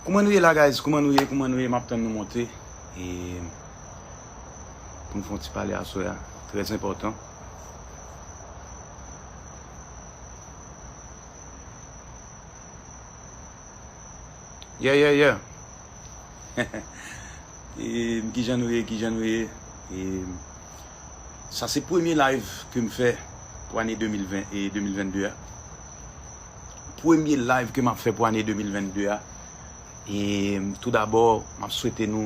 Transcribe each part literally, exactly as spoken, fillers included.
Kouman nou ye la, guys? Kouman nou ye? Kouman nou ye? M ap tann nou monte. E pou n fè yon ti pale aswè a. Trè enpòtan. Yeah, yeah, yeah. E, kijan nou ye? Kijan nou ye? E, sa se premye live ke m fè pou ane de mil ven e de mil vennde a. Premye live ke m ap fè pou ane de mil vennde a. E, tou dabò, m ap swete nou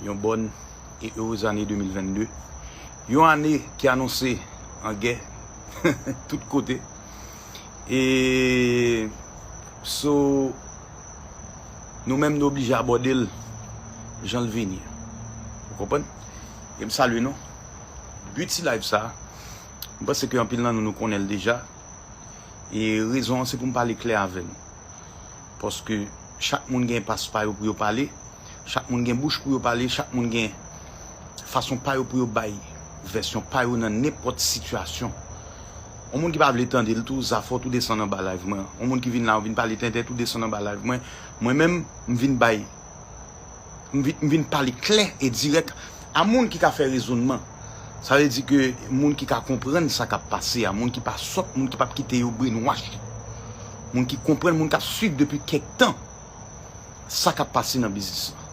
yon bòn e erez ane de mil vennde. Yon ane ki anonse an gè tout kote. E, so, nou menm nou oblije abòde l jan l vini. Ou konprann? E m salye nou. Bi ti live sa, m panse ke anpil nan nou, nou konnen l deja. E rezon an, se pou m pale klè avè nou. Paske chak moun gen pas pa yo pou yo pale, chak moun gen bouch pou yo pale, chak moun gen fason pa yo pou yo bay vèsyon pa yo nan nenpòt sitiyasyon. Yon moun ki pa vle tande l tou, Zafò tou desann anba live mwen. Yon moun ki vin la, vin pale tenten tou desann anba live mwen. Mwen menm, m vin bay M vi-, m vin pale klè e dirèk a moun ki ka fè rezònman. Sa vle di ke moun ki ka konprann sa k ap pase a, moun ki pa sòt, moun ki p ap kite yo brainwash. Moun ki konprann, moun k ap swiv depi kèk tan sa k ap pase nan biznis lan.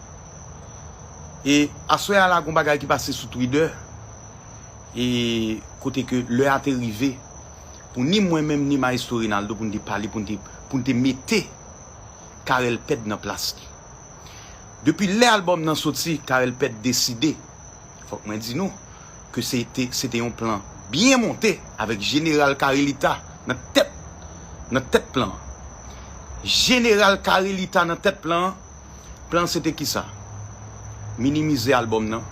E aswè a la, gon bagay ki pase sou Twitter, e kote ke lè a te rive pou ni mwen menm, ni Maestro Reynaldo, pou n te pale, pou n te, pou n te mete Carel Pèd nan plas li. Depi lè albòm nan soti, Carel Pèd deside, fòk mwen di nou, ke se te, se te yon plan byen monte avèk Jeneral Carelita nan tèt, nan tèt plan an. Jeneral Carelita nan tèt plan an, plan an se te kisa? Minimize albòm nan,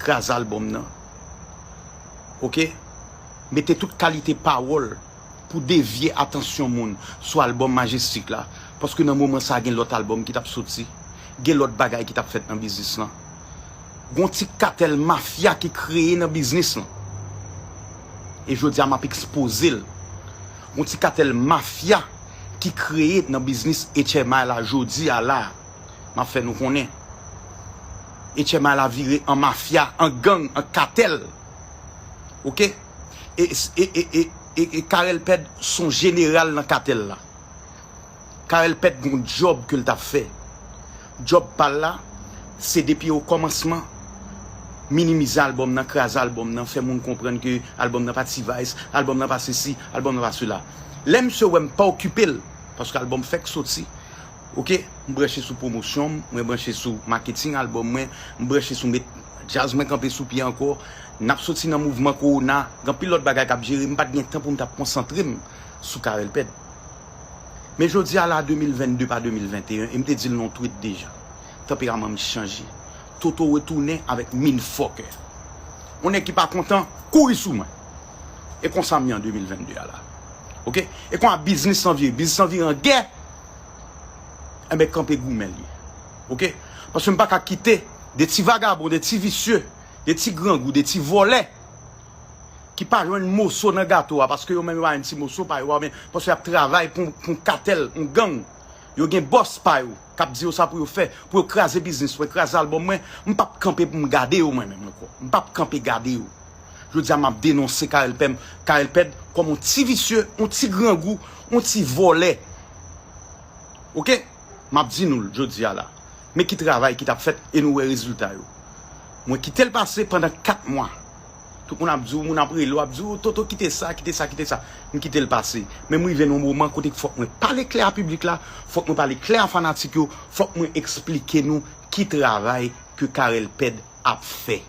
kraze albòm nan, oke? Mete tout kalite pawòl pou devye atansyon moun sou albòm Majestic la, paske nan moman sa a gen lòt albòm ki t ap soti, gen lòt bagay ki t ap fèt nan biznis lan. Gon ti katèl mafya ki kreye nan biznis lan. E jodi a m ap ekspoze l. Gon ti katèl mafya ki kreye nan biznis H M I la jodi a la. M ap fè nou konnen. H M I la vire an mafya, an gang, an katèl. Oke? E, e, e, e, e, e Carel Pèd se yon jeneral nan katèl la. Carel Pèd gon djòb ke l t ap fè. Djòb pa l la, se depi o kòmansman, minimize albòm nan, kraze albòm nan, fè moun konprann ke albòm nan pa T-Vice, albòm nan pa sesi, albòm nan pa sela. Lè misye wè m pa okipe l, paske albòm fèk soti, oke, m branche sou pwomosyon m, mwen branche sou maketing albòm mwen, m branche sou met djaz mwen kanpe sou pye ankò. N ap soti nan mouvman kowona, gen anpil lòt bagay k ap jere, m pa t gen tan pou m t ap konsantre m sou Carel Pèd. Men jodi a la, de mil vennde pa de mil venteyen, e m te di l nan yon tweet deja, tanperaman m chanje. Toto retounen avèk min fòkè. Yon nèg ki pa kontan, kouri sou mwen. E konsa m ye an de mil vennde a la. Oke? E konsa biznis lan vire. Biznis lan vire an gè. Enben, kanpe goumen l ye. Oke? Paske m pa ka kite de ti vagabon, de ti visye, de ti grangou, de ti vòlè ki pa jwenn moso nan gato a, paske yo menm yo pa jwenn ti moso pa yo a, men paske y ap travay pou, pou yon katèl, yon gang. Yo gen bòs pa yo k ap di yo sa pou yo fè, pou yo kraze biznis mwen, kraze albòm mwen. M p ap kanpe pou m gade yo mwen menm ankò. M p ap kanpe gade yo. Jodi a, m ap denonse Carel Pèm, Carel Pèd kòm yon ti visye, yon ti grangou, yon ti vòlè. Oke? M ap di nou l jodi a la. Men ki travay ki t ap fèt e nou wè rezilta yo. Mwen kite l pase pandan kat mwa. Tout moun ap di w, moun ap rele w, ap di w, "Toto, kite sa, kite sa, kite sa." M kite l pase. Men m rive nan yon moman kote k fòk mwen pale klè a piblik la, fòk mwen pale klè a fanatik yo, fòk mwen eksplike nou ki travay ke Carel Pèd ap fè.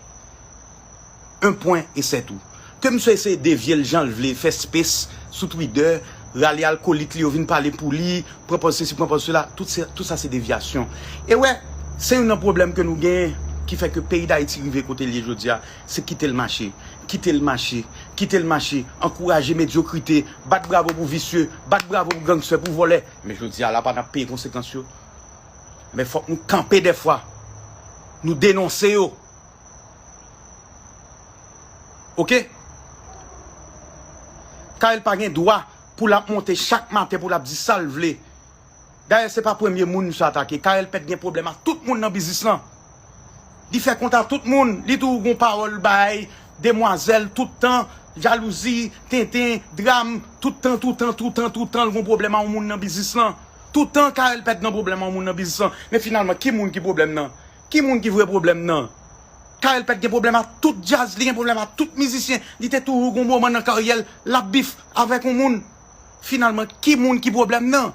Un point et c'est tout. Ke misye eseye devye l jan l vle, fè space sou Twitter, rale alkolik li yo vin pale pou li, pran pòz sesi, pran pòz sela, tout se, tout sa se devyasyon. E wè, se youn nan pwoblèm ke nou genyen ki fè ke peyi Dayiti rive kote l ye jodi a, se kite l mache, kite l mache, kite l mache, ankouraje medyokrite, bat bravo pou visye, bat bravo pou gangstè, pou vòlè. Men jodi a la pa n ap peye konsekans yo. Men fòk nou kanpe dèfwa. Nou denonse yo. Oke? Carel pa gen dwa pou l ap monte chak maten pou l ap di sa l vle. Dayè, se pa premye moun misye atake. Carel Pèt gen pwoblèm ak tout moun nan biznis lan. Li fè kont a tout moun. Li toujou gon pawòl bay demwazèl tout tan, jalouzi, tenten, dram, tout tan, tout tan, tout tan, tout tan, l gon pwoblèm a yon moun nan biznis lan. Tout tan, Carel Pèt gen pwoblèm a yon moun nan biznis lan. Men finalman, ki moun ki pwoblèm nan? Ki moun ki vre pwoblèm nan? Carel Pèt gen pwoblèm ak tout djaz, li gen pwoblèm ak tout mizisyen. Li te toujou gon moman nan karyè l, l ap bif avèk yon moun. Finalman, ki moun ki pwoblèm nan?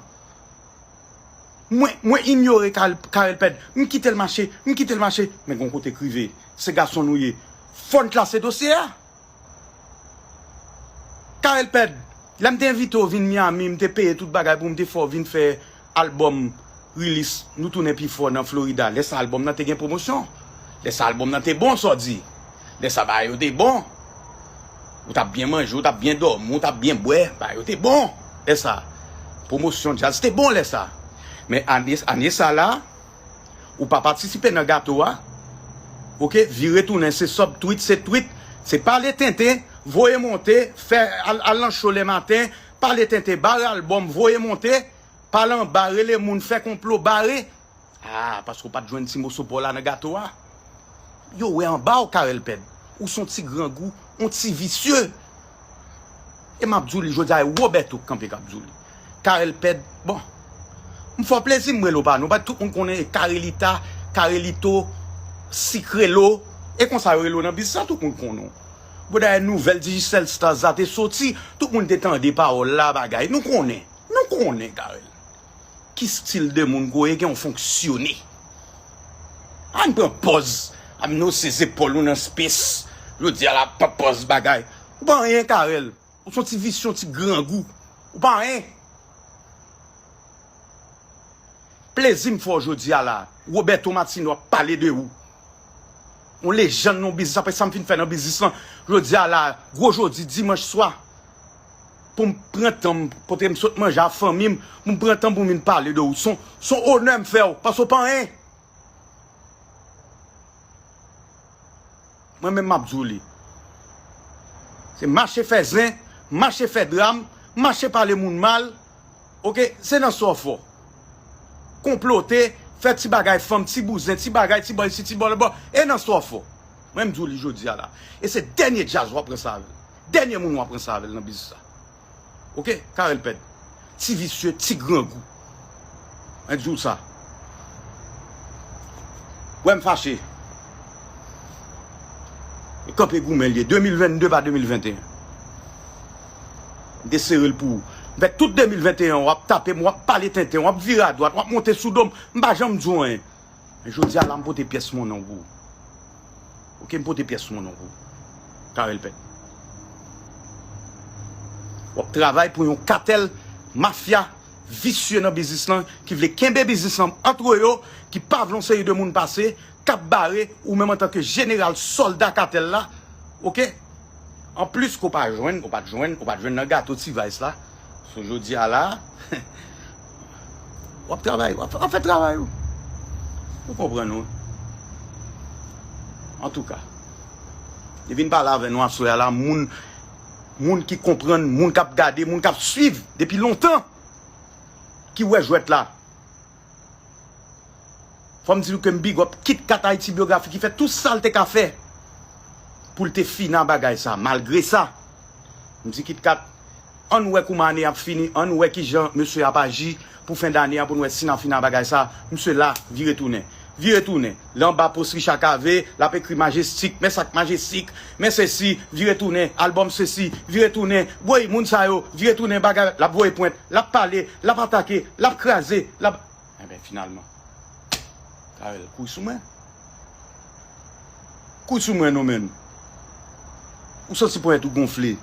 Mwen, mwen inyore Carel, Carel Pèt. M kite l mache, m kite l mache. Men gon kote k rive. Se gason nou ye. Fò n klase dosye a. Carel Pèt, lè m te envite w vin Miami, m te peye tout bagay pou m te fè w vin fè albòm release, nou tounen pi fò nan Florida. Lè sa albòm nan te gen pwomosyon. Lè sa albòm nan te bon, sa w di. Lè sa bagay yo te bon. Ou t ap byen manje, ou t ap byen dòmi, ou t ap byen bwè. Bagay yo te bon. Lè sa. Pwomosyon djaz te bon lè sa. Men ane, ane sa la, ou pa patisipe nan gato a. Oke, vire tounen, se sub tweet, se tweet, se pale tenten, voye monte, fè al, al nan cho lè maten, pale tenten, bare albòm, voye monte, pale anba, rele moun, fè konplo, bare. Ah, paske w pa t jwenn ti moso pa w la nan gato a. Yo wè anba w, Carel Pèt. Ou se yon ti grangou, yon ti visye. E m ap di w li jodi a, e Roberto k kanpe k ap di w li. Carel Pèt, bon. M fè w plezi, m rele w pa non. Paske tout moun konnen e Carelita, Carelito, Sikrelo. E konsa yo rele w nan biznis la, tout moun konnen w. Bon, dayè, nouvèl Digicel Stars la te soti, tout moun te tande pawòl la, bagay. Nou konnen. Nou konnen, Carel. Ki stil de moun ke w ye, gen yon fonksyone. Ann pran pòz, ann wose zepòl ou nan space. Jodi a la, pa pòz bagay. Ou pa anyen, Carel. Ou se yon ti visye, yon ti grangou. Ou pa anyen. Plezi m fè w jodi a la. Roberto Martino ap pale de ou. Yon lejann nan biznis, apre sa m fin fè nan biznis lan. Jodi a la, gwo jodi, dimanch swa. Pou m pran tan m, kote m sot manje a fanmi m, pou m pran tan pou m vin pale de ou. Se yon, se yon onè m fè w, paske w pa anyen. Mwen menm m ap di w li. Se mache fè zen, mache fè dram, mache pale moun mal. Oke, se nan sa w fò. Konplote, fè ti bagay fanm, ti bouzen, ti bagay, ti bò isi, ti bò lòtbò. E nan sa w fò. Mwen m di w li jodi a la. E se dènye djaz w ap ranse avè l. Dènye moun w ap ranse avè l nan biznis sa. Oke, Carel Pèt. Ti visye, ti grangou. Mwen di w sa. Wè m fache. E kanpe goumen l ye. De mil vennde pa de mil venteyen. M te sere l pou ou. M fè tout de mil venteyen an, w ap tape m, w ap pale tenten, w ap vire adwat, w ap monte sou do m. M pa janm di w anyen. Men jodi a la, m pote pyès monnen w pou ou. Oke, m pote pyès monnen w pou ou. Carel Pèt. W ap travay pou yon katèl mafya visye nan biznis lan ki vle kenbe biznis lan antre yo, ki pa vle yon seri de moun pase, k ap bare ou menm antanke jeneral sòlda katèl la. Oke? Anplis ke w pa jwenn, ou pa t jwenn, ou pa t jwenn nan gato T-Vice la. So, jodi a la, w ap travay, w ap, w ap fè travay ou. Ou konprann ou. Antouka, li vin pale avè nou aswè a la, moun, moun ki konprann, moun k ap gade, moun k ap swiv depi lontan, ki wè jwèt la. Fò m di nou ke m big up Kit Kat Ayiti Byografi ki fè tout sa l te ka fè pou l te fini a bagay sa. Malgre sa, m di Kit Kat, ann wè kouman ane ap fini, ann wè kijan mesye ap aji pou fen dane a pou n wè si n a fini a bagay sa. Misye la, vire tounen. Vire tounen. Li anba post Richard Cavé, l ap ekri Majestic, men sa k Majestic, men sesi, vire tounen, albòm sesi, vire tounen, woy, moun sa yo, vire tounen, bagay, l ap voye pwent, l ap pale, l ap atake, l ap kraze, l ap Enben, finalman, Carel kouri sou mwen. Kouri sou mwen non, menn. Ou santi ponyèt ou gonfle.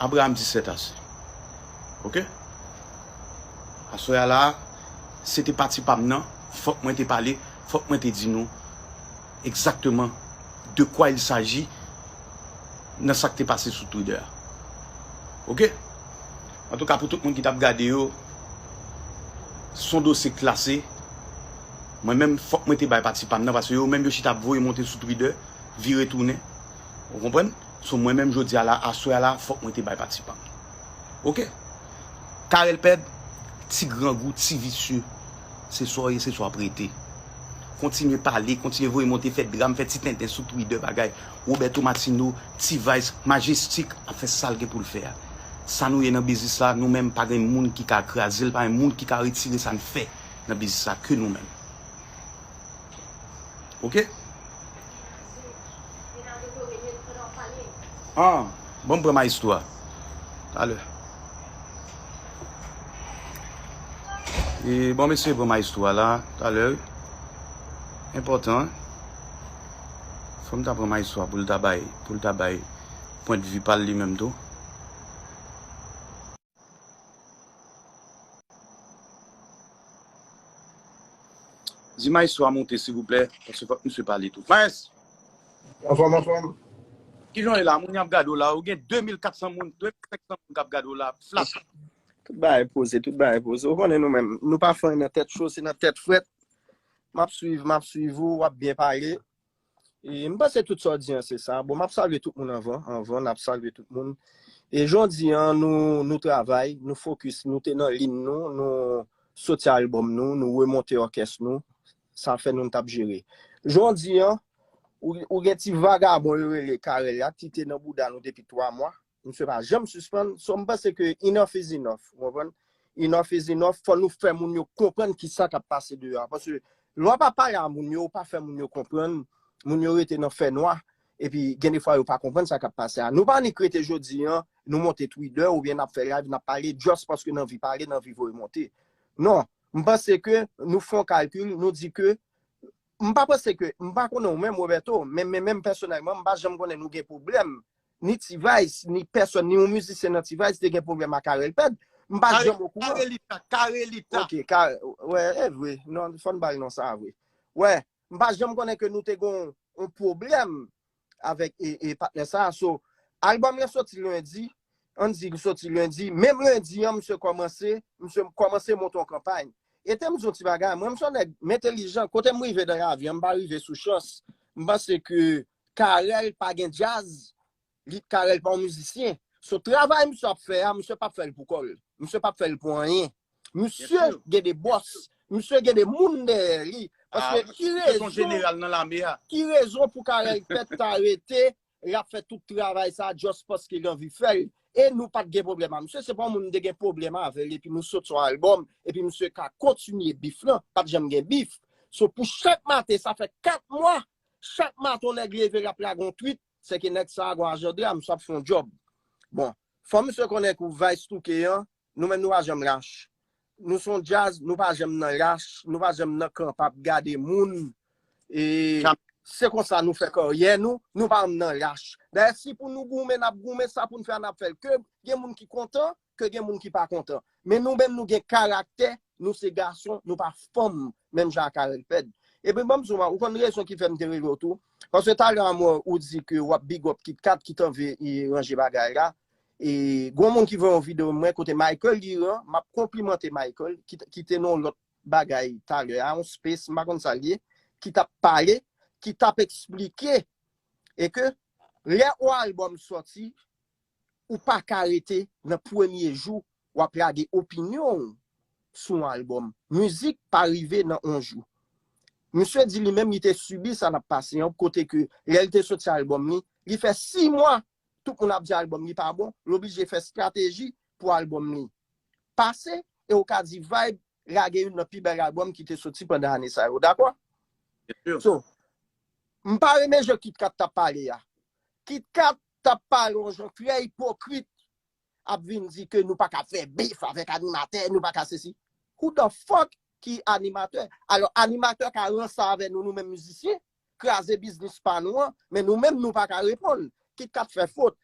Abraham di sèt ase. Oke? Aswè a la, se te pati pa m nan, fòk mwen te pale, fòk mwen te di nou egzakteman de quoi il s'agit nan sa k te pase sou Twitter a. Oke? Antouka, pou tout moun ki t ap gade yo, se yon dosye klase. Mwen menm, fòk mwen te bay pati pa m nan, paske yo menm yo chita ap voye monte sou Twitter. vire tounen. Ou konprann? So mwen menm jodi a la, aswè a la, fòk mwen te bay pati pa m. Oke? Karèl Pèd, ti grangou, ti visye. Se sa w ye, se sa w ap rete. Kontinye pale, kontinye voye monte, fè dram, fè ti tenten sou Twitter, bagay. Roberto Martino, T-Vice, Majestic ap fè sa l gen pou l fè a. Sa nou ye nan biznis la, nou menm pa gen moun ki ka kraze l, pa gen moun ki ka retire sa n fè nan biznis la ke nou menm. Oke? Ah, bon, m pran maestro a. Talè. E, bon, mesye, pran maestro a la, talè, wi. Enpòtan, wi. Fò m ta pran maestro a pou l ta bay, pou l ta bay pwendvi pa l li menm tou. Di maestro a monte, silvouplè, paske fòk misye pale tou. Maes! Anfòm, anfòm. Kijan w ye la? Moun y ap gade w la. Ou gen de mil kat san moun, de mil senk san moun k ap gade w la. Flat. Tout bagay poze, tout bagay poze. Ou konnen nou menm, nou pa fè anyen nan tèt cho, se nan tèt frèt. M ap swiv, m ap swiv ou, w ap byen pale. E m panse tout sa w di an se sa. Bon, m ap salye tout moun anvan, anvan, n ap salye tout moun. E jodi an, nou, nou travay, nou fokis, nou te nan liy nou, nou soti albòm nou, nou remonte òkès nou. Sa fè nou, n t ap jere. Jodi an, ou, ou gen ti vagabon yo rele Karèl la, ki te nan bouda nou depi twa mwa. Misye pa janm sispann. So, m panse ke enough is enough, ou konprann? Enough is enough, fò nou fè moun yo konprann ki sa k ap pase deyò a. Paske lè w pa pale a moun yo, ou pa fè moun yo konprann, moun yo rete nan fènwa, epi gen de fwa yo pa konprann sa k ap pase a. Nou pa annik rete jodi an, nou monte Twitter oubyen n ap fè live, n ap pale, just paske n anvi pale, n anvi voye monte. Non, m panse ke nou fè yon kalkil, nou di ke, m pa panse ke, m pa konnen ou menm, Roberto, men, men menm pèsonèlman, m pa janm konnen nou gen pwoblèm. Ni T-Vice, ni pèsòn, ni yon mizisyen nan T-Vice te gen pwoblèm ak Karèl Pèd. M pa janm okouran. Karelita, Karelita. Ok, ka, wè, e vre. Non, fò n ba l non sa a vre. Wè, m pa janm konnen ke nou te gen yon, yon pwoblèm avèk e, e patnè sa a. So, albòm lan soti lendi, ann di l soti lendi. Menm lendi an, misye kòmanse, misye kòmanse monte yon kanpay. E te m di yon ti bagay, mwen, m se yon nèg, m entelijan. Kote m rive nan lavi an, m pa rive sou chans. M panse ke Karèl pa gen djaz, li, Karèl pa yon mizisyen. So, travay misye ap fè a, misye p ap fè l pou kò l. Misye p ap fè l pou anyen. Misye gen de bòs. Misye gen de moun dèyè li. Paske ki rezon, ki rezon pou Karèl Pèd ta rete, l ap fè tout travay sa, just paske l anvi fè l? E nou pa t gen pwoblèm a misye, se pa yon moun m te gen pwoblèm avè l, epi nou sot sou albòm, epi misye ka kontinye bif lan, pa t janm gen bif. So, pou chak maten, sa fè kat mwa, chak maten, yon nèg leve, l ap lage yon tweet, se ke nèg sa a gon ajanda, misye ap fè yon djòb. Bon, fò misye konnen kou Vice touke an, nou menm nou pa janm lach. Nou se yon djaz, nou pa janm nan lach, nou pa janm nan kanpe ap gade moun. E se konsa nou fè karyè nou, nou pa janm nan lach. Dayè, si pou nou goumen, n ap goumen, sa pou n fè a, n ap fè l. Ke gen moun ki kontan, ke gen moun ki pa kontan. Men nou menm nou gen karaktè, nou se gason, nou pa fanm, menm jan ak Karèl Pèd. Epi ban m di w, ou konn rezon ki fè m te rele w tou? Paske talè a mwen, ou di ke w ap big up Kit Kat ki t anvi ranje bagay la. E gon moun ki voye yon videyo mwen kote Michael Liran, m ap konplimante Michael, ki, ki te nan yon lòt bagay talè a, yon space, m pa konn sa l ye, ki t ap pale, ki t ap eksplike, e ke lè yon albòm sòti, ou pa ka rete nan premye jou, w ap lage opinyon w sou yon albòm. Mizik pa rive nan yon jou. Misye di li menm li te sibi sa n ap pase an, kote ke lè l te soti albòm li, li fè sis mwa, tout moun ap di albòm li pa bon, l oblije fè estrateji pou albòm li pase, e ou ka di Vibe lage youn nan pi bèl albòm ki te soti pandan ane sa yo, dakò? So, m pa renmen jan Kit Kat t ap pale a. Kit Kat t ap pale yon jan trè ipokrit, ap vin di ke nou pa ka fè bif avèk animatè, nou pa ka sesi. Who the fuck ki animatè? Alò, animatè ka ranse avè nou, nou menm mizisyen, kraze biznis pa nou an, men nou menm nou pa ka reponn. Kit Kat fè fot.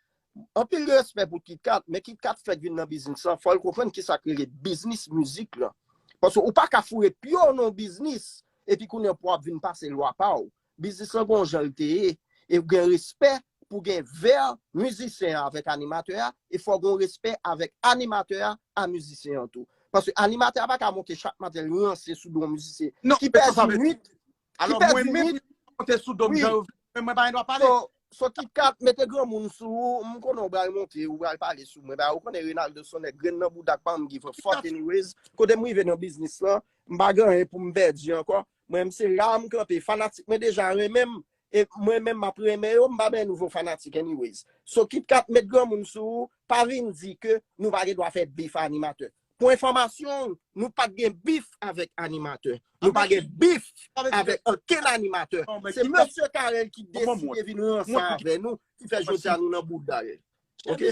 Anpil respè pou Kit Kat, men Kit Kat fèk vin nan biznis lan, fò l konprann kisa k rele biznis mizik lan. Paske ou pa ka foure pye w nan yon biznis, epi kounye a pou w ap vin pase lwa pa w. Biznis lan gon jan l te ye, e gen respè pou gen vè mizisyen an avèk animatè a, e fò gen respè avèk animatè a a mizisyen an tou. Paske animatè a pa ka monte chak maten l ranse sou do yon mizisyen ki pèdi nwit, ki pèdi nwit. Alò mwen menm, li monte sou do m jan yo vle Mwen pa gen dwa pale. So, so Kit Kat, mete granmoun sou ou, m konnen w pral monte, ou pral pale sou mwen. Ba, ou konnen Renaldo se yon nèg grenn nan bouda k pa janm give a fuck anyways. Kote m rive nan biznis lan, m pa gen anyen pou m pèdi ankò. Mwen, m se la m kanpe. Fanatik mwen deja renmen m. E mwen menm, m ap renmen yo, m pa bay nouvo fanatik anyways. So, Kit Kat, met granmoun sou ou, pa vin di ke nou pa gen dwa fè bif a animatè. Pou enfòmasyon w, nou pa t gen bif avèk animatè. Nou pa gen bif avèk okenn animatè. Se mesye Carel ki deside vin ranse avè nou, ki fè jodi a nou nan bouda l. Ok?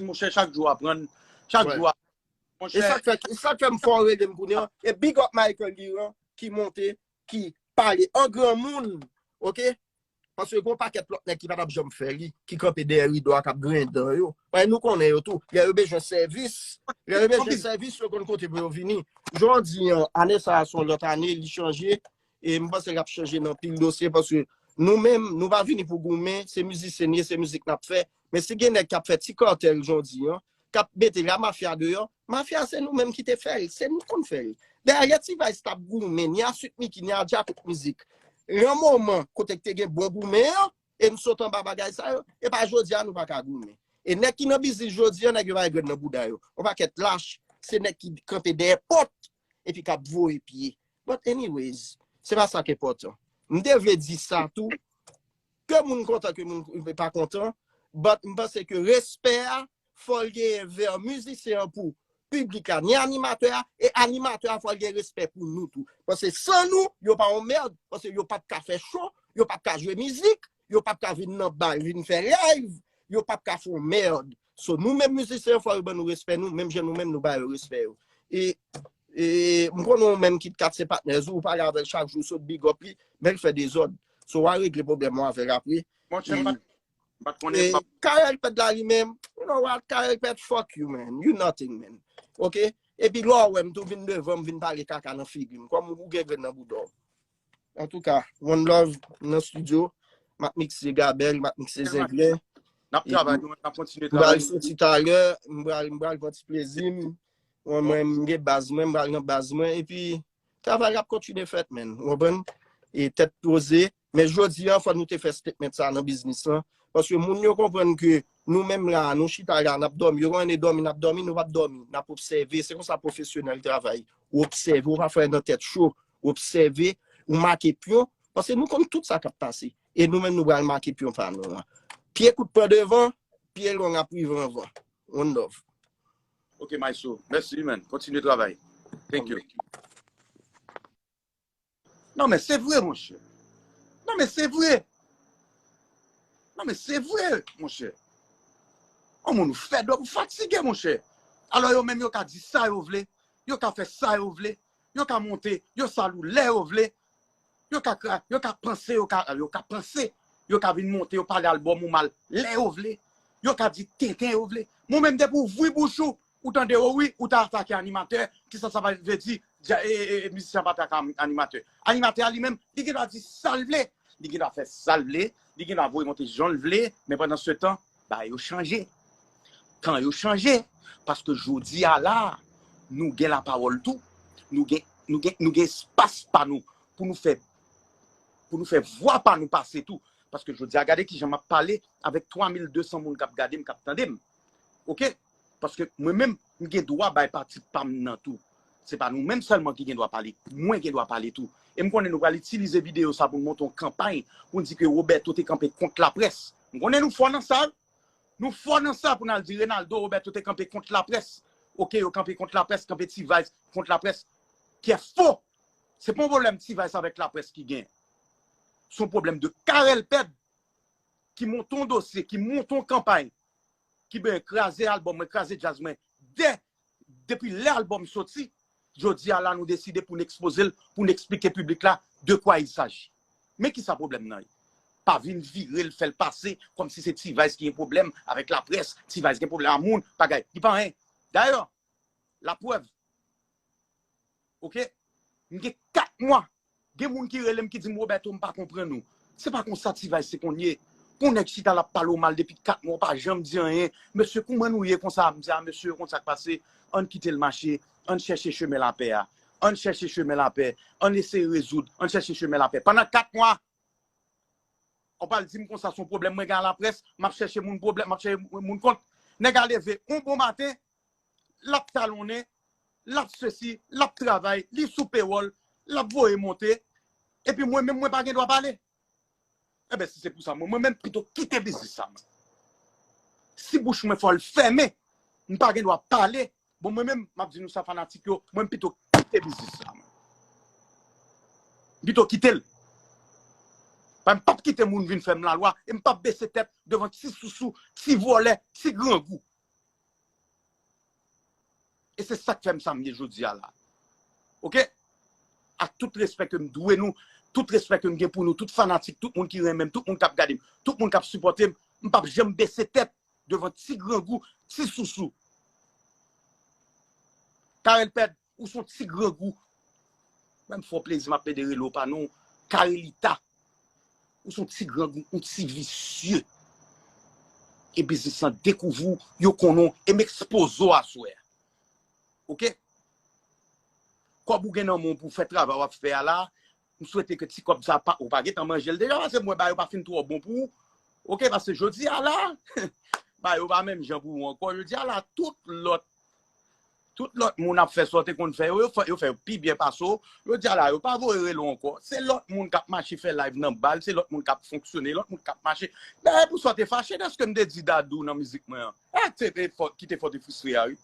Monchè, chak jou aprann, chak jou aprann. E sa k fè, e sa k fè m fè w rele m kounye a. E big up Michael Guiran ki monte, ki pale an granmoun. Ok? Paske gen yon pakèt lòt nèg ki pa t ap janm fè li, ki kanpe dèyè rido a, k ap griyen dan yo. Paske nou konnen yo tou. Lè yo bezwen sèvis, lè yo bezwen sèvis, yo konn kote pou yo vini. Jan w di an, ane sa a se yon lòt ane, li chanje. E m panse l ap chanje nan pil dosye, paske nou menm, nou pa vini pou goumen, se mizisyen n ye, se mizik n ap fè. Men si gen nèg k ap fè ti kàtèl jan w di an, k ap mete la mafya deyò, mafya se nou menm ki te fè l, se nou k konn fè l. Dayè, T-Vice t ap goumen, ni a Sweet Micky, ni a Djakout Mizik. Nan moman kote k te gen bon goumen an, e n sot anba bagay sa yo, e pa jodi a nou pa ka goumen. E nèg ki nan biznis jodi a, nèg yo pa gen grenn nan bouda yo. Yon pakèt lach, se nèg ki kanpe dèyè pòt, epi k ap voye pye. But anyways, se pa sa k enpòtan. M te vle di sa tou, ke moun kontan, ke moun pa kontan, but m panse ke respè a, fò l genyen vè mizisyen an pou piblik la, ni animatè a, e animatè a fò l gen respè pou nou tou. Paske san nou, yo pa yon mèd, paske yo p ap ka fè cho, yo p ap ka jwe mizik, yo p ap ka vin nan bal, vin fè live, yo p ap ka fè yon mèd. So, nou menm mizisyen, fò yo ban nou respè nou, menm jan nou menm nou ba yo respè yo. E, e m konnen w menm Kit Kat se patnè w, ou pale avè l chak jou, sot big up li, men l fè dezòd. So, w a regle pwoblèm ou avè l apre. Monchè, m pa t konnen. E Carel Pèd la li menm, you know what, Carel Pèd, fuck you, man. You nothing, man. Ok? Epi lè w wè m tou vin devan m, vin pale kaka nan figi m. Kòm ou gen grenn nan bouda w. Antouka, one love nan studio. M ap mikse Gabèl, m ap mikse Zenglen. N ap travay, nou, n ap kontinye travay. M pral soti talè, m pral, m pral pran ti plezi m. Mwen, mwen, m gen baz mwen, m pral nan baz mwen. Epi, travay la ap kontinye fèt, man. Ou konprann? E tèt poze. Men jodi a, fò nou te fè statement sa nan biznis lan. Paske moun yo konprann ke nou menm la, nou chita la, n ap dòmi. Yo konnen dòmi, n ap dòmi, nou p ap dòmi. N ap obsève. Se konsa pwofesyonèl travay. Ou obsève, ou pa fè nan tèt cho. Ou obsève, ou make pyon. Paske nou konn tout sa k ap pase. E nou menm, nou pral make pyon pa nou an. Pye kout pran devan, pye long ap rive anvan. One love. Ok, Maestro. Mèsi, man. Kontinye travay. Thank you. Non, men se vre, monchè. Non, men se vre. Non, men se vre, monchè. Yon moun ou fèdòp, ou fatige, monchè. Alò, yo menm, yo ka di sa yo vle. Yo ka fè sa yo vle. Yo ka monte, yo sal ou lè yo vle. Yo ka kra-, yo ka panse, yo ka, yo ka panse. Yo ka vin monte, yo pale albòm ou mal lè yo vle. Yo ka di tenten yo vle. Mwen menm, depi w ouvri bouch ou, ou tande, o wi, ou ta atake animatè, kisa sa va vle di, dja-, e, e, e, mizisyen ap atake an-, animatè. Animatè a li menm, li gen dwa di sa l vle, li gen dwa fè sa l vle, li gen dwa voye monte jan l vle, men pandan se tan, bagay yo chanje. Tan yo chanje, paske jodi a la, nou gen lapawòl tou, nou gen, nou gen, nou gen espas pa nou, pou nou fè, pou nou fè vwa pa nou pase tou. Paske jodi a, gade kijan m ap pale avèk twa mil de san moun k ap gade m, k ap tande m. Ok? Paske mwen menm, m gen dwa bay pati pa m nan tou. Se pa nou menm sèlman ki gen dwa pale. Mwen gen dwa pale tou. E m konnen nou pral itilize videyo sa pou n monte yon kanpay, pou n di ke Roberto te kanpe kont laprès. M konnen nou fò nan sa, wi. Nou fò nan sa pou n al di Renaldo, Roberto te kanpe kont laprès. Ok, yo kanpe kont laprès, kanpe T-Vice kont laprès. Ki fo. Se pa yon pwoblèm T-Vice avèk laprès ki gen. Se yon pwoblèm de Carel Pèd ki monte yon dosye, ki monte yon kanpay, ki ben kraze albòm mwen, kraze djaz mwen. Dè, depi lè albòm soti, jodi a la nou deside pou n ekspoze l, pou n eksplike piblik la de quoi il s'agit. Men kisa pwoblèm nan ye? Pa vin vire l, fè l pase kòmsi se T-Vice ki gen pwoblèm avèk laprès, T-Vice gen pwoblèm a moun, bagay. Li pa anyen. Dayè, laprèv, ok? M gen kat mwa. Gen moun ki rele m ki di m, Roberto, m pa konprann ou. Se pa konsa T-Vice se konn ye. Pou nèg chita l ap pale w mal depi kat mwa, w pa janm di anyen. Mesye, kouman nou ye konsa? M di, a, mesye, konn sa k pase. Ann kite l mache. Ann chèche chemen lapè a. Ann chèche chemen lapè. Ann eseye rezoud. Ann chèche chemen lapè. Pandan kat mwa, ou pral di m konsa se yon pwoblèm mwen gen a laprès, m ap chèche moun pwoblèm, m ap chèche moun kont. Nèg a leve yon bon maten, l ap talonnen, l ap sesi, l ap travay, li sou pewòl, l ap voye monte, epi mwen menm mwen pa gen dwa pale. Enben, si se pou sa, mwen, mwen menm pito kite biznis sa, mwen. Si bouch mwen fò l fèmen, m pa gen dwa pale, bon, mwen menm, m ap di nou sa, fanatik yo, mwen m pito kite biznis sa, mwen. M pito kite l. Pa m p ap kite moun vin fè m lalwa, e m p ap bese tèt devan ti sousou, ti vòlè, ti grangou. E se sa k fè m sa m ye jodi a la. Oke? Ak tout respè ke m dwe nou, tout respè ke m gen pou nou, tout fanatik, tout moun ki renmen m, tout moun k ap gade m, tout moun k ap sipòte m, m p ap janm bese tèt devan ti grangou, ti sousou. Carel Pèd, ou se yon ti grangou. Ban m fè w plezi, m ap pede rele w pa non. Carelita. Ou se yon ti grangou, yon ti visye. E biznis lan dekouvri w, yo konnen w, e m ekspoze w aswè a. Oke? Kòb ou gen nan men w pou w fè travay w ap fè a la, m swete ke ti kòb sa pa, ou pa gentan manje l deja, paske m wè bagay yo pa fin twò bon pou ou. Oke, paske jodi a la, bagay yo pa menm jan pou ou ankò. Jodi a la, tout lòt, tout lòt moun ap fè sa w te konn fè yo, yo fè, yo fè yo pi byen pase w. Jodi a la, yo pa voye rele w ankò. Se lòt moun k ap mache fè live nan bal, se lòt moun k ap fonksyone, lòt moun k ap mache. Dayè, pou sa w te fache dèske m te di Dadou nan mizik mwen an. E se te fò, ki te fè w te fristre a, wi.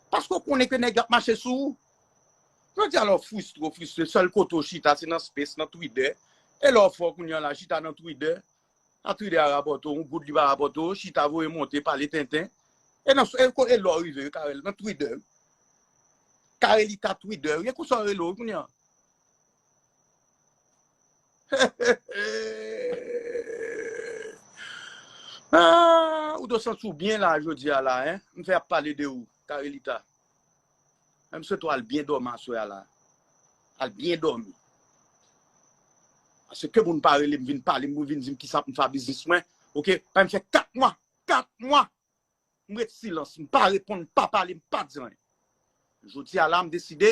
Paske w konnen ke nèg yo ap mache sou ou. Jodi a la w fristre, w fristre, sèl kote w chita se nan Space, nan Twitter. E lè w fò kounye a la, chita nan Twitter. A Twitter a rapòte w, yon goud li pa rapòte w, chita voye monte, pale tenten. E nan, e ko-, e lè w rive, Carel, nan Twitter. Carelita Twitter, e konsa w rele w kounye a. Ah, ou dwe santi w byen la jodi a la, en. M fè ap pale de ou, Carelita. Men m swete w al byen dòmi aswè a la. Al byen dòmi. Paske ke moun pa rele m vin pale m, vin di m kisa pou m fè a biznis mwen. Oke? Pa m fè kat mwa, kat mwa. M ret silans, m pa reponn, m pa pale, m pa di anyen. Jodi a la, m deside,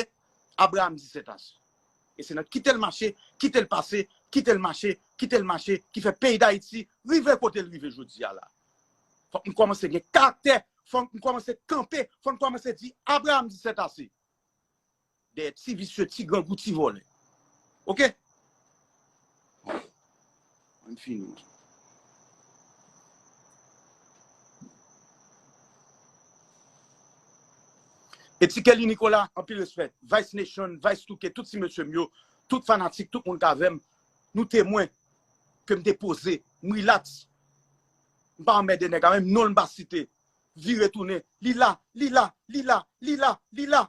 Abraham disèt ase. E se nan kite l mache, kite l pase, kite l mache, kite l mache, ki fè peyi Dayiti rive kote l rive jodi a la. Fòk m kòmanse gen karaktè, fòk m kòmanse kanpe, fòk m kòmanse di, Abraham disèt ase. Dèyè ti visye, ti grangou, ti vòlè. Oke? Ann fini. E ti Kelly Nicolas, anpil respè. Vice Nation, Vice Touke, tout ti mesye m yo, tout fanatik, tout moun k avè m, nou temwen ke m te poze, m rilaks. M pa anmède nèg la, menm non l m pa site. Vire tounen. Li la, li la, li la, li la, li la.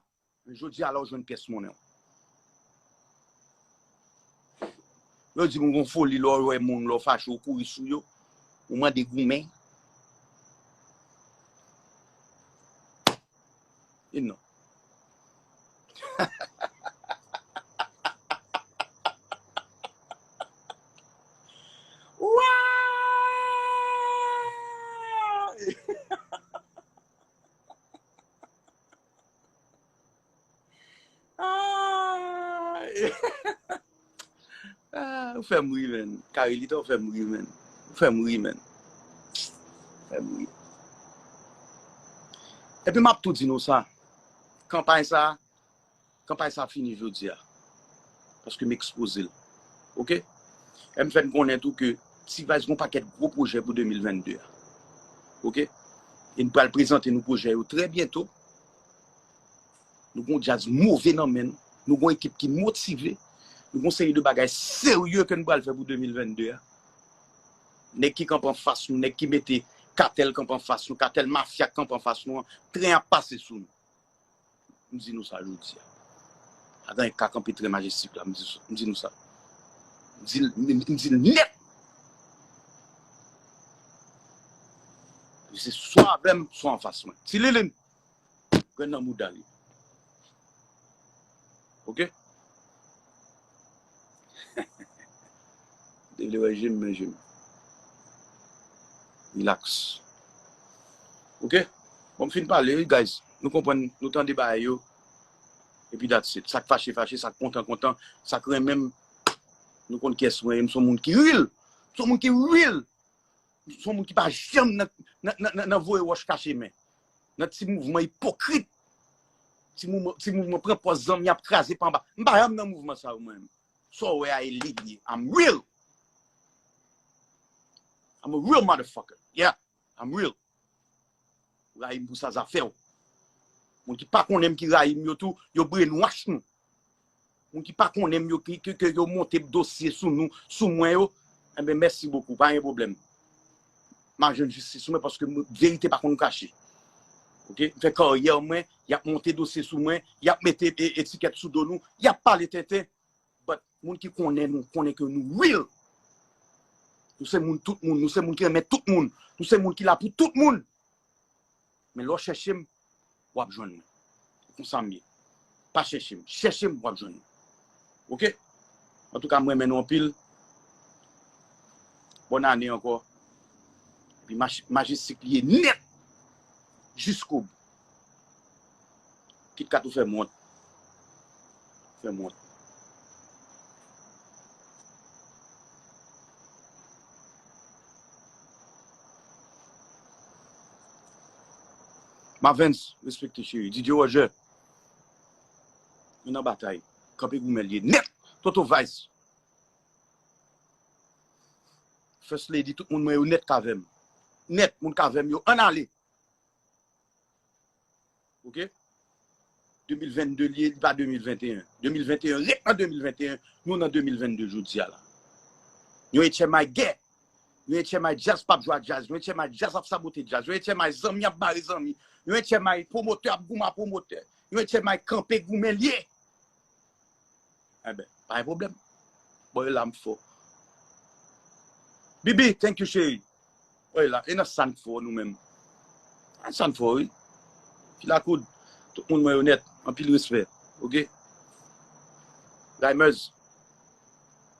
Men jodi a la w jwenn pyès monnen w. Yo di m ou gon foli lè w wè moun, lè w fache w kouri sou yo. Ou mande goumen. E non. Wa! Ah! Ah, ou fè m ri, menn. Carelita, ou fè m ri, menn. Ou fè m ri, menn. Ou fè m ri. Epi m ap tou di nou sa. Kanpay sa, kanpay sa fini jodi a. Paske m ekspoze l. Oke? E m fè n konnen tou ke T-Vice gon pakèt gwo pwojè pou de mil vennde a. Oke? E n pral prezante nou pwojè yo trè byento. Nou gon djaz move nan men n. Nou gon ekip ki motive. Nou gon seri de bagay serye ke n pral fè pou de mil vennde a. Nèg ki kanpe anfas nou, nèg ki mete katèl kanpe anfas nou, katèl mafya k kanpe anfas nou an, tren ap pase sou nou. M di nou sa jodi a. Pa gen ka kanpe trè majestik la, m di, m di nou sa. M di l, m, m di l nèt. Se swa avè m, swa anfas mwen. Ti Lilin, grenn nan mouda li. Oke? Li vle wè je m, men je m. Relax. Oke? Bon, m fin pale, wi, guys. Nou konprann, nou tande bagay yo. Epi that's it. Sa k fache, fache. Sa k kontan, kontan. Sa k renmen m, nou konn kiyès mwen ye. M se yon moun ki ril. M Se yon moun ki real. Se yon moun ki pa janm nan, nan, nan, nan, nan voye wòch kache men. Nan ti mouvman ipokrit. Ti mouvman, ti mouvman pran pòz zanmi ap kraze pa anba. M pa janm nan mouvman sa yo mwen menm. Sa w wè a e li li ye. I'm real. I'm a real motherfucker. Yeah, I'm real. Rayi m pou sa zafè w. Moun ki pa konnen m ki rayi m yo tou, yo brainwash nou. Moun ki pa konnen m yo, ki, ki, ki yo monte dosye sou nou, sou mwen yo, enben mèsi bokou, pa gen pwoblèm. M a jwenn jistis mwen paske m- verite pa konn kache. Oke? M fè karyè mwen, y ap monte dosye sou mwen, y ap mete e- etikèt sou do nou, y ap pale tenten. But moun ki konnen nou, konnen ke nou real. Nou se moun tout moun, nou se moun ki renmen tout moun, nou se moun ki la pou tout moun. Men lè w chèche m, w ap jwenn mwen. Se konsa m ye. Pa chèche m. Chèche m, w ap jwenn mwen. Oke? Antouka, m renmen nou anpil. Bòn ane ankò. Epi maj- Majestic li ye nèt. Jiskobou. Kit Kat ou fè m wont. Fè m wont. Mavens, respekte cheri. D J Roger. Nou nan batay. Kanpe goumen l ye nèt. Toto Vice. First Lady, tout moun mwen yo nèt k avè m. Nèt, moun k avè m yo. Ann ale. Oke? De mil vennde li ye, li pa de mil venteyen. De mil venteyen, ret nan de mil venteyen, nou nan de mil vennde jodi a la. Yon H M I gè. Yon H M I djaz p ap jwe a djaz. Yon H M I djaz ap sabote djaz. Yon H M I zanmi ap bare zanmi. Yon H M I pwomotè ap goumen a pwomotè. Yon H M I kanpe goumen l ye. Enben, pa gen pwoblèm. Bò yo la m fò. Bibi, thank you, cheri. Bò yo la, e nan sa n fò nou menm. Nan sa n fò, wi. Filakoud, tout moun mwen yo nèt, anpil respè. Oke? Raymers,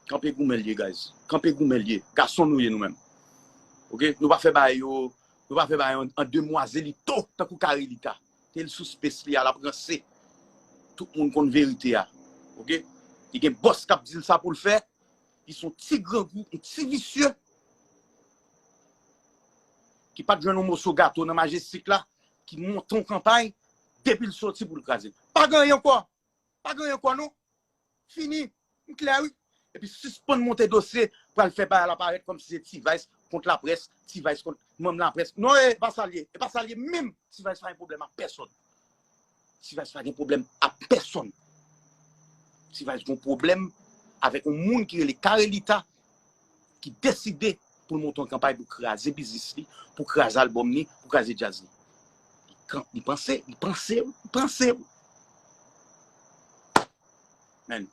kanpe goumen l ye, guys. Kanpe goumen l ye. Gason nou ye nou menm. Oke? Nou pa fè bagay yo, nou pa fè bagay an, an demwazelito, tankou Carelita. Te l sou space li a, l ap ranse. Tout moun konn verite a. Oke? Li gen bòs k ap di l sa pou l fè. Li se yon ti grangou, yon ti visye. Ki pa t jwenn yon moso gato nan Majestic la, ki monte yon kanpay, depi l soti pou l kraze l. Pa gen anyen ankò. Pa gen anyen ankò, non. Fini. M klè, wi. Epi sispann monte dosye pou al fè bagay la parèt kòmsi se T-Vice kont laprès, T-Vice kont manm laprès. Non, e pa sa l ye. E pa sa l ye menm. T-Vice pa gen pwoblèm ak pèsonn. T-Vice pa gen pwoblèm ak pèsonn. T-Vice gen pwoblèm avèk yon moun ki rele Carelita, ki deside pou l monte yon kanpay pou kraze biznis li, pou kraze albòm li, pou kraze djaz li. Li kan- li panse, li panse, li panse. Men,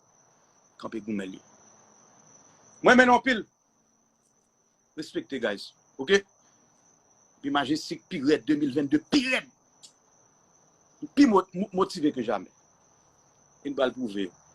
kanpe goumen l ye. Mwen renmen nou anpil. Respekte, guys. Oke? Epi Majestic pi rèd, de mil vennde pi rèd. Nou pi mo- mo- motive ke jamè. E n pral pwouve yo.